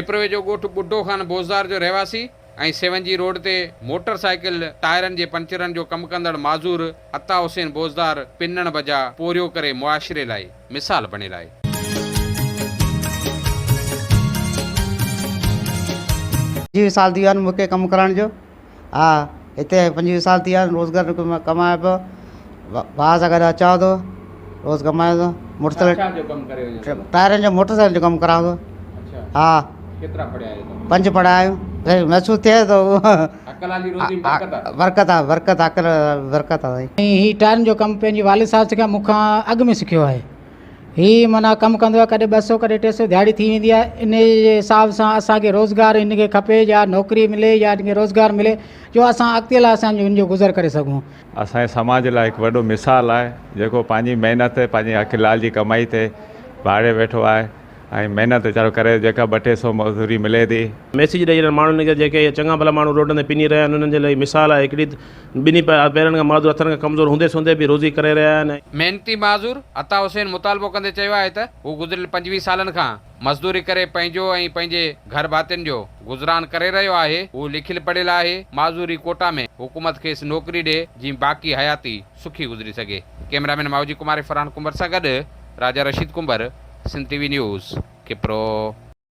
کپروي جو ڳوٺ ٻڍو خان بوزدار جو رهواسي ۽ سيونجي روڊ تي موٽر سائيڪل ٽائرن جي پنچرن جو ڪم ڪندڙ معذور عطا حسين بوزدار پنڻ بجا پورهيو ڪري معاشري لاء مثال بڻيل آهي. پنجويهه سال ٿي ويا آهن مون کي ڪم ڪرڻ جو ها هتي 25 سال ٿي ويا آهن روزگار ڪمايان پيو ڀاء سان گڏ اچان ٿو روز ڪمايان ٿو موٽر سائيڪل ٽائرن جو موٽر سائيڪل جو ڪم ڪران ٿو ها ڪيترا پڙهيا آهيو توهان؟ پنج پڙهيا آهيون سائين محسوس ٿئي ٿو حق حلال جي روزي ۾ برڪت آهي. برڪت آهي برڪت حق برڪت آهي سائين. هي ٽائرن جو ڪم پنهنجي والد صاحب سکيا مون کان اڳ ۾ سکيو آهي هي معنيٰ ڪم ڪندو آهي ڪڏهن 200 ڪڏهن 300 ڌياڙي ٿي ويندي آهي ان جي حساب سان اسان کي روزگار هن کي کپي يا نوڪري ملي يا هن کي روزگار ملي جو اسان اڳتي لاء اسان جو هن جو گذر ڪري سگهون. اسان جي سماج لاء هڪ وڏو مثال آهي جيڪو پنهنجي محنت پنهنجي حق حلال جي ڪمائي تي ڀاڙي ويٺو آهي ۽ محنت ويچارو ڪري جيڪا ٻه ٽي سو مزدوري ملي ٿي. ميسيج ڏئي رهيا ماڻهن کي جيڪي اهي چڱا ڀلا ماڻهو روڊن تي پني رهيا آهن انهن جي لاء مثال آهي هڪڙي ته ٻنهي پيرن کان معذور هٿن کان ڪمزور هوندي سوندي به روزي ڪري رهيا آهن ۽. محنتي معذور عطا حسين مطالبو ڪندي چيو آهي ته هو گذريل 25 سالن کان مزدوري ڪري پنهنجو ۽ پنهنجي گهر ڀاتين جو گذران ڪري رهيو آهي، هو لکيل پڙهيل آهي، معذوري ڪوٽا ۾ حڪومت کيس نوڪري ڏي جيئن باقي حياتي سکي گذري سگهي. ڪئميرامين ماوجي ڪماري فرحان ڪنڀر سان گڏ Raja Rasheed Kumbhar, Sindh T V news, Khipro.